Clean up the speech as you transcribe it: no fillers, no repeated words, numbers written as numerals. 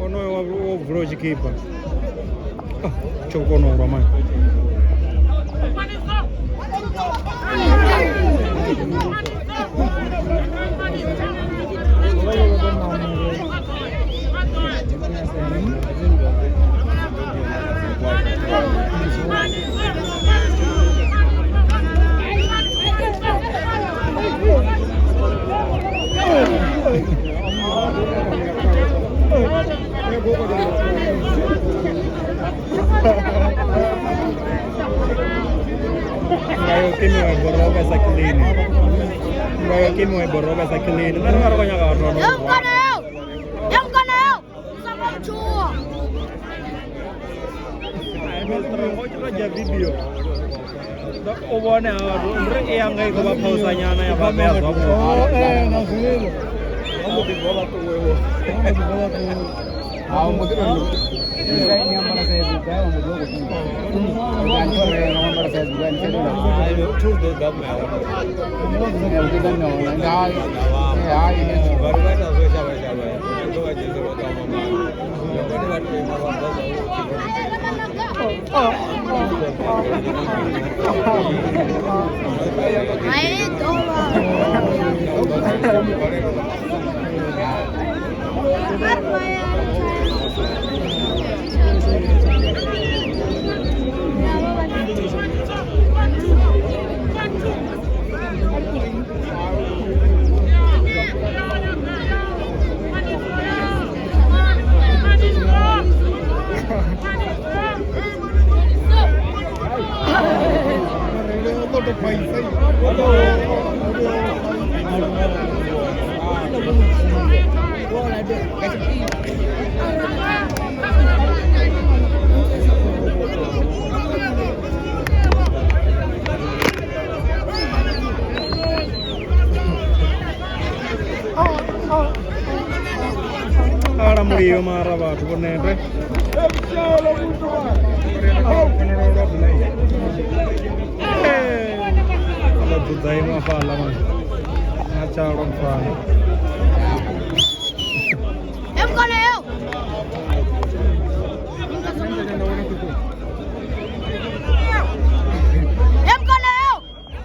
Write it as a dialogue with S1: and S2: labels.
S1: Onoyo wo vula tshikipa. Tsho kona u lwa mani. Ngayo kimiwa boroga sa kilini. Ngayo kimiwa boroga sa kilini. Nṋe ri nga ri khou nyaga vhathu vha no
S2: Yamkana yao! Yamkana yao! Usamamchua!
S1: Ngo dzhia video u vhone ha vhathu ri i yanga i khou vha pausa nyana ya vha vhea zwavhuḓi.
S3: Na zwilo.
S1: Vha mbo ḓi bva vha ṱuwe.
S4: Ha mbo ḓi tou design ya ambara size gai wa mbo ḓi vha khou ṱuwa. Ndi to renga wa ambara size gai ndi tshelede.
S5: Hai, thu ḓo ḓa mme hone.
S4: Ndi ḓo ḓa mme hone. Ndi hai. Eh hai hezwi.
S5: Vhathu vha ita zwo shavha shavha. Ndo vha dzhenisa vha ṱwa mama. Vhone vha tou ima vha bva zwavhuḓi.
S2: Aí, toma!
S1: Ala mulilo mara vhathu vho nete. Ḽo dzudzanywa hafhaḽa mani na tshalo mfana.